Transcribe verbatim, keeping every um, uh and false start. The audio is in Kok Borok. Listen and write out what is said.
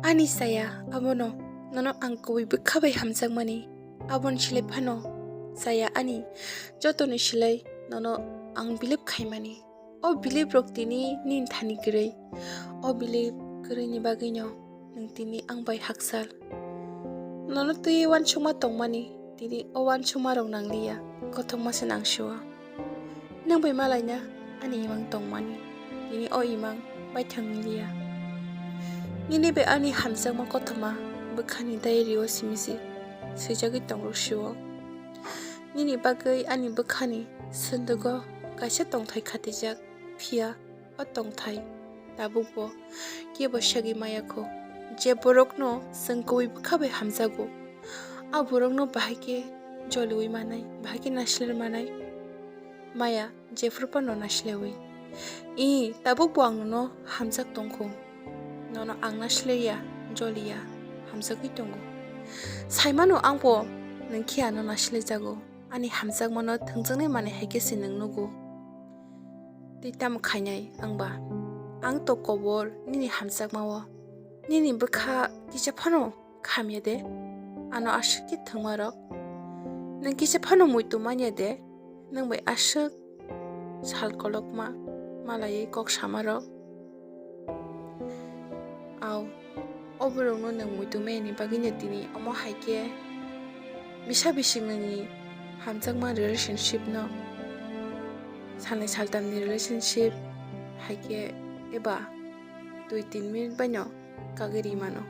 Ani chaya abono nono ang kubui bwkha bai hamjakmani, aboni silai phano chaya ani jotoni silai nono ang believe khaimani. O believe rok tini nini thani kwrwi. O believe kwrwini bagwino nwng tini ang bai hakchal. Nono twi uansukma tongmani tini o uansukma rok nangliya, kothokma se nangsio. Nwng bai malaina ani imang tongmani tini o imang baithang liya. Nini bai ani hamjakma kothoma bwkhani diary o simi se swijagwi tongrok sio. Nini bagwi ani bwkhani sondugo kaisa tongthai khatijak, phiya o tongthai tabukbo kebo segwi maya kho. Je borokno chwng kubui bwkha bai hamjago, a borokno bahai khe joliui manai, bahai khe naisler manai. Maya jephru phano naisleui. I, tabukbo ang nono hamjak tongkho. Nono ang naisleya, joliya, hamjagwi tongo. Saimano angbo nwng khe ano naislejago. Ani hamjakmano thwngjaknai manwi hai khe se nwng nugo. Tei tamo khainai ang ba? Ang to kobor nini hamjakmao. Nini bwkha kisa phano khamya de? Ano aswk khe thwngmarok. Nwng kisa phano muitu manya de? Nwng bai aswk sal kolokma malaiwi kok samarok. Au, o borokno nwng muitu maya ni bagwino tini omo hai khe bisa bising nini hamjakma relationship no, salnwi saltamni relationship hai khe eba dui tin minute baino kagwi ri mano.